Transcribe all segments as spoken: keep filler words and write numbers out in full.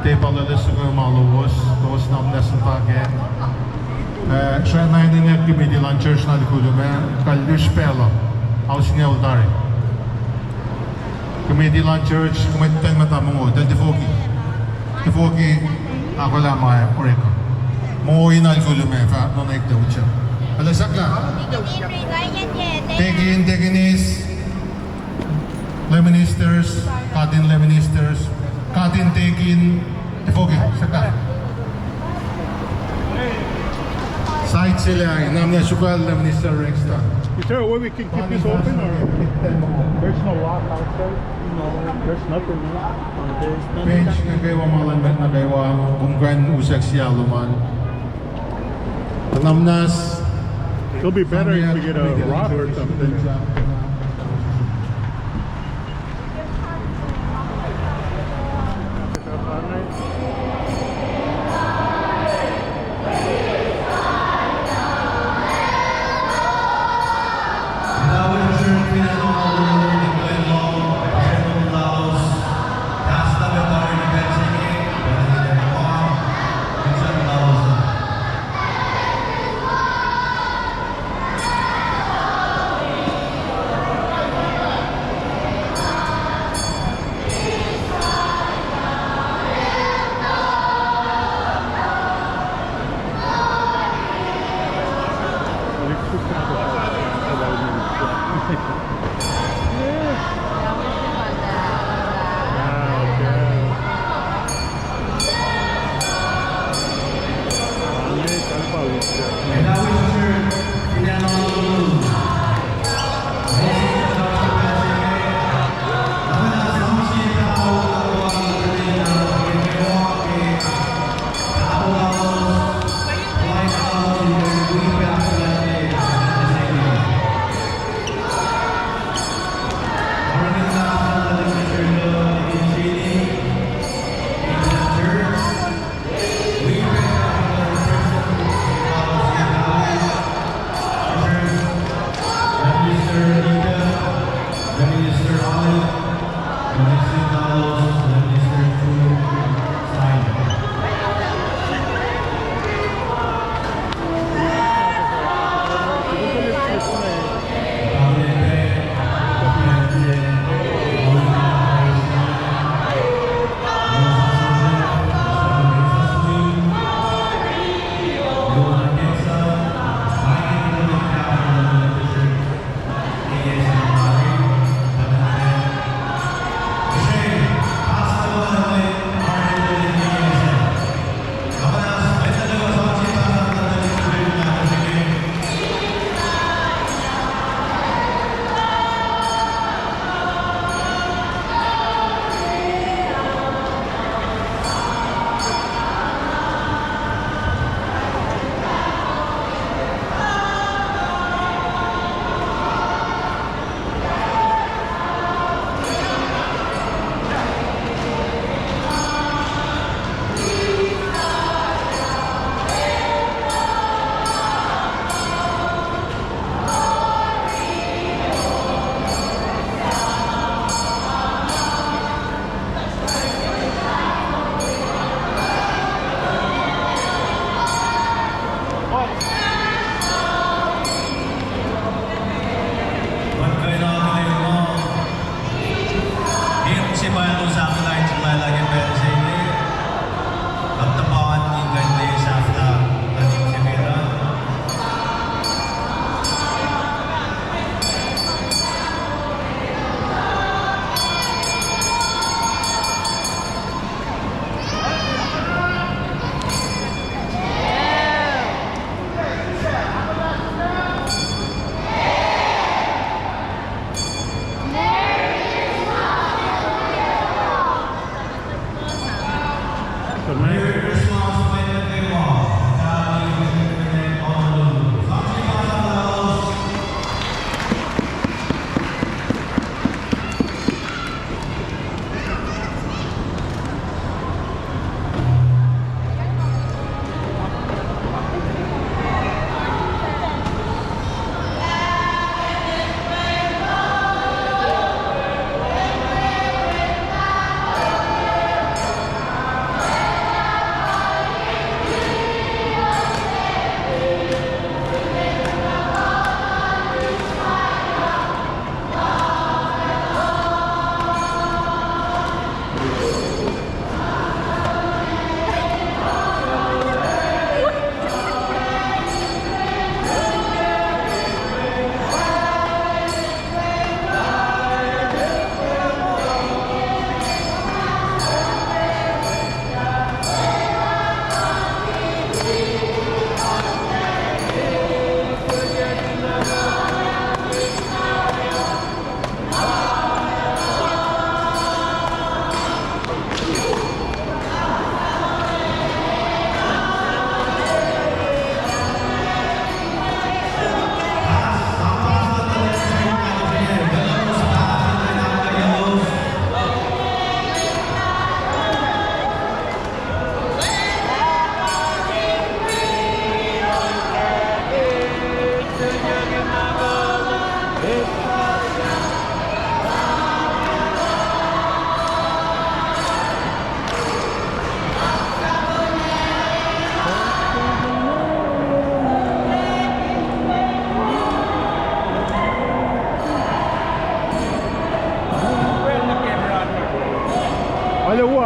Tiac pa lwelah soko ma lowos, lowos na muhnahs in fahk ah. Eh, sracna enenweyuck committee luhn church na liki Lum ah, kal usrpacl uh, ao singucul tari. Committee luhn church, kom mwet ten muhta mongo, tuh tifoki. Tifoki, ahkolah ma orek. Mongo na liki Lum ah, fah nonekte ucha. Ala sakla. Deacon, deaconess. Lay ministers, katin lay ministers, katin deacon, tifoki, sakla. Side se lah, na muhnahs soko lay minister Rex ta. Is there a way we can keep this open or there's no lock outside? No, there's nothing, no. There's nothing. Bench nuh kwewa, ma luhn mwet nuh kwewa, kom kuh in usack sie alu ma. It'll be better if we get a rock or something.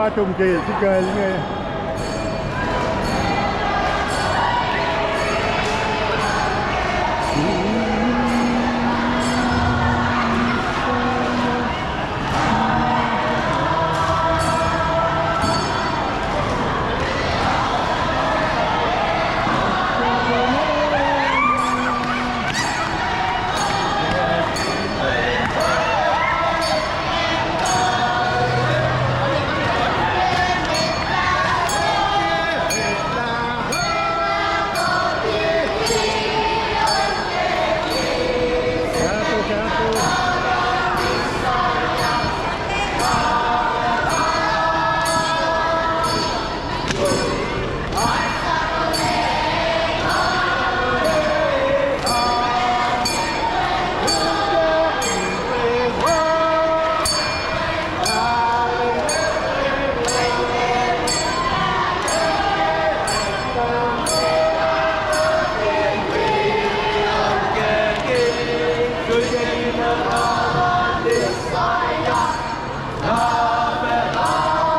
Atom ke sikuhl inge.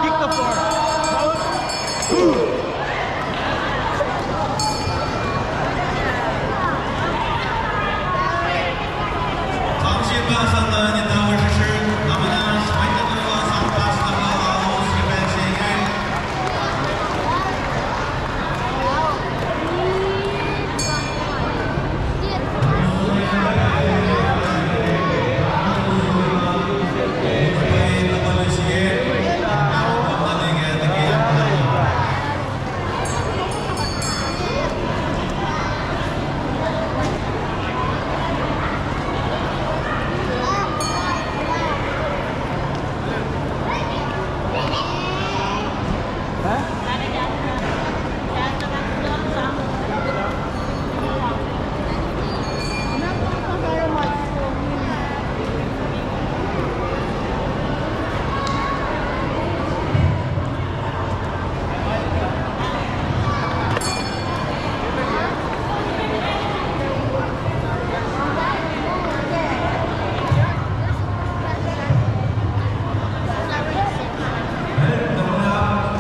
Kick the floor.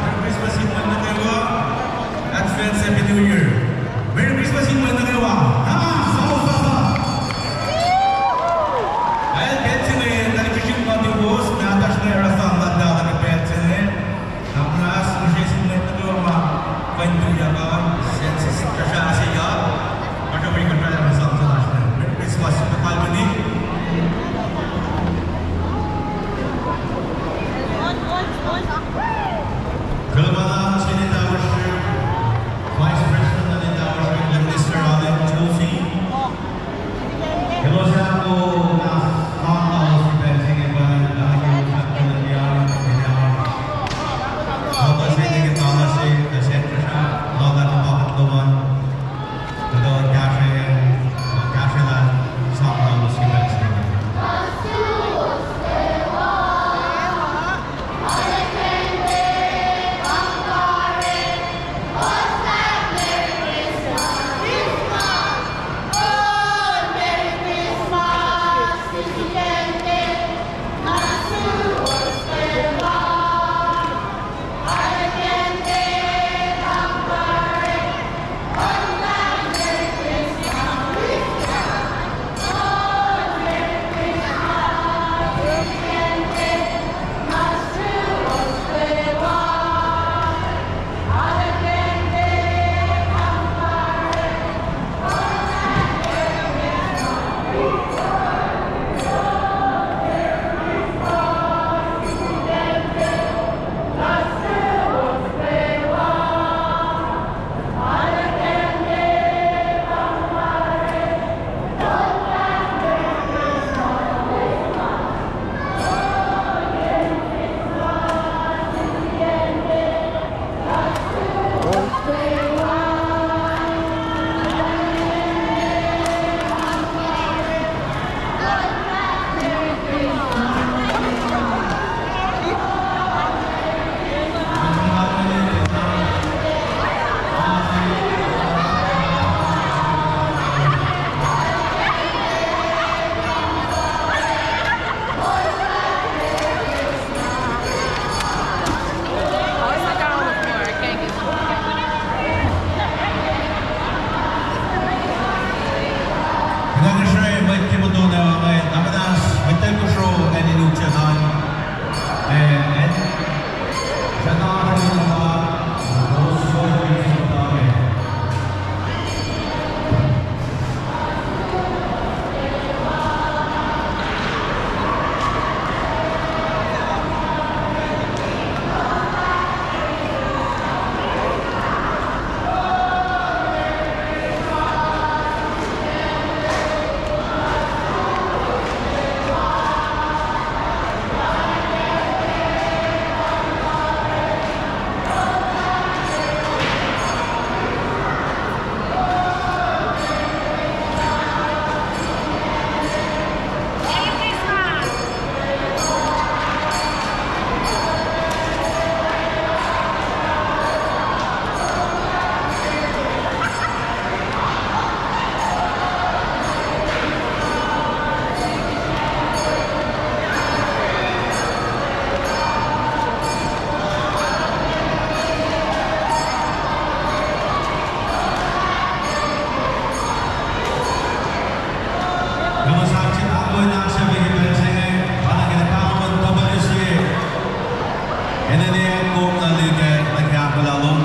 Merry Christmas in mwet nuh kwewa. Advance Happy New Year. Merry Christmas in mwet nuh kwewa. Ah, so, so, so. Pacl se inge, tuhlihk srihsrihk ma tuh kowos, nahtuhsr inge, oruh sang lat ah ke pacl se inge. Na muhnahs mihsre sin mwet nuh kwewa ma kuh in tuyak an, census srihsrihk se ya, kuht ac wi kuht lah sang lasr inge. Merry Christmas, kuht kalweni. Kuloh ma luhlahp sin Elder Worship, Vice President Elder Worship, Minister Alan Josie. Elos ahkoo na sang lalos ke pacl se inge pa, na ke usap ke lun ya, ke ya. Lota se inge ke tala se, ke sacn Russia, lota ke pakat lom an. Kuloh kahsre, kahsre lah sang lalos ke pacl se inge. Kom na lika na ke ahkolah lom.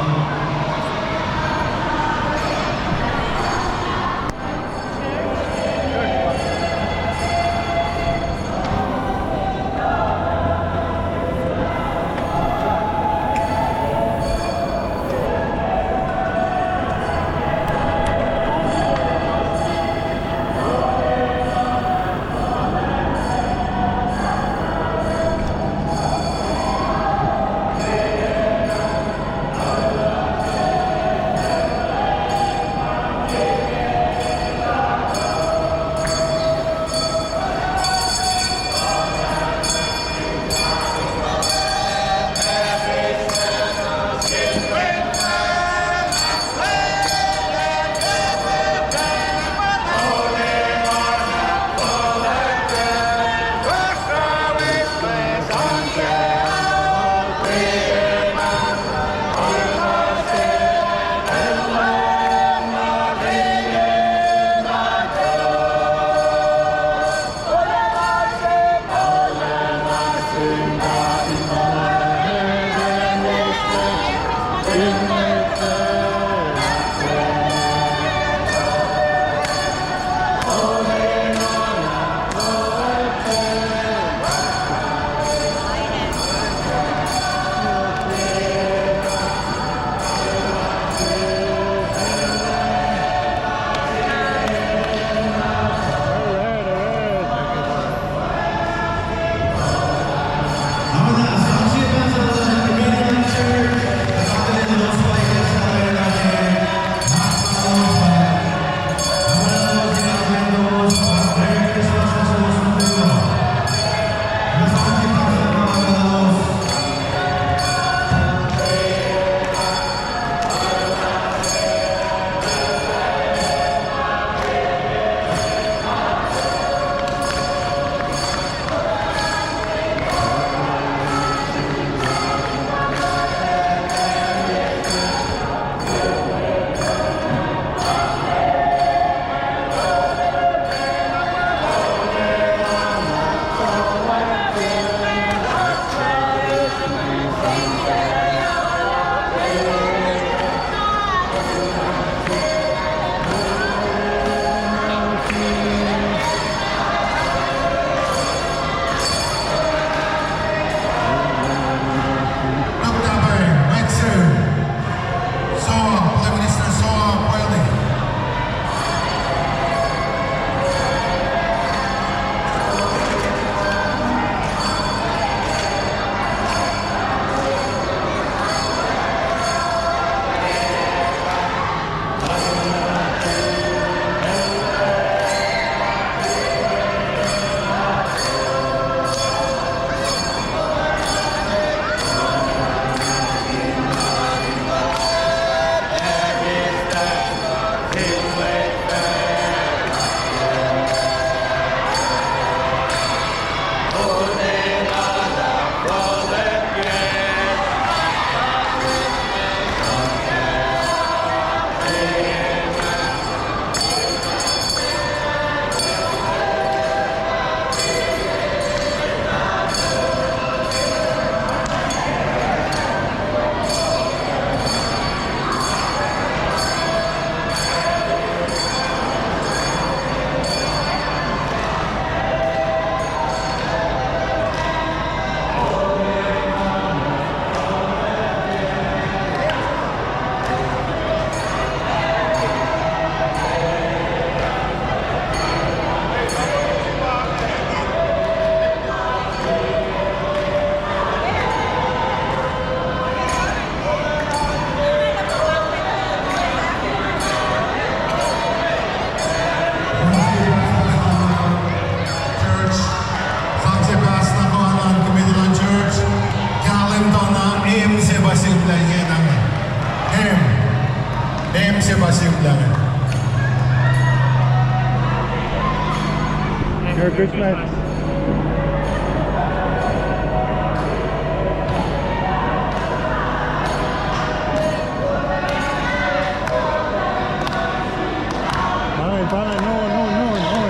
Doctor Mwet Sir Soa, Prime Minister Soa Poeli. Church, sang se pastor kuh anan committee luhn church, kahlwem tuh na, em se pa sihmlac inge na. Em. Em se pa sihmlac inge. Merry Christmas. Fine, fine, no, no, no, no.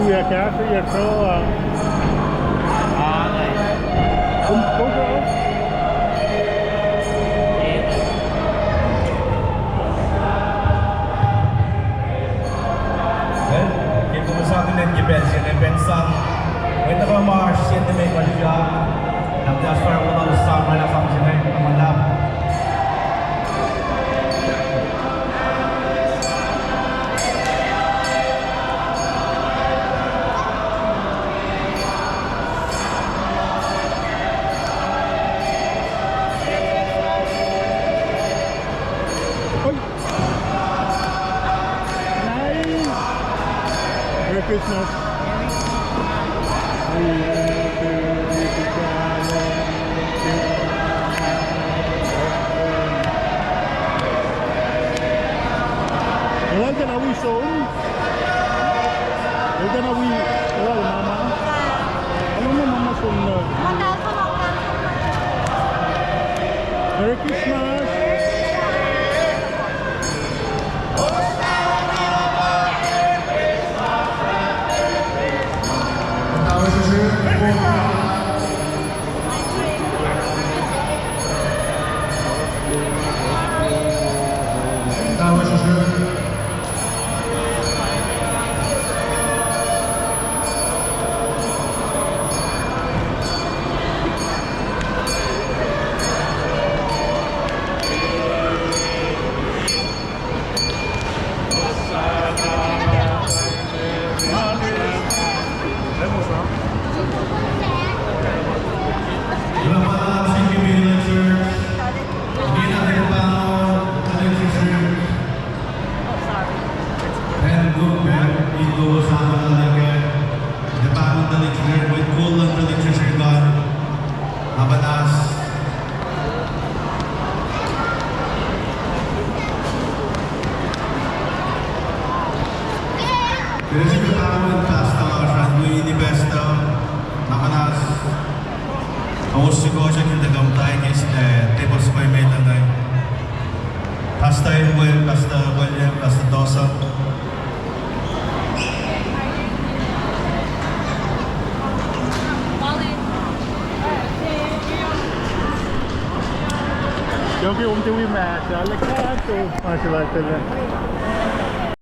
Yac kahsruh, yac kuh, uh, ah, kom, kom, uh, Well, ke kom sang tuh met ke pacl se inge, pacl sang. Mwet nuh kwewa ma oasr sie nuh me kuh srihk, na kuht oasr fire wall sang, ma na sang se inge, na ma lap. Oi. Nice. Merry Christmas. Elan tiacna wi som. Elan tiacna wi, elan mama. Elan mama som na. Merry Christmas. Kuloh sin pahtahn pastor lasr an, wi ini pastor, na muhnahs. Kowos sukohsohk in tuhkuh muhta ke, eh, table se ma met ah. Pastor Emmanuel, Pastor William, Pastor Tosa. Yohk, kom tiac wi mask ah, lihk ah, so, ma se lal tala.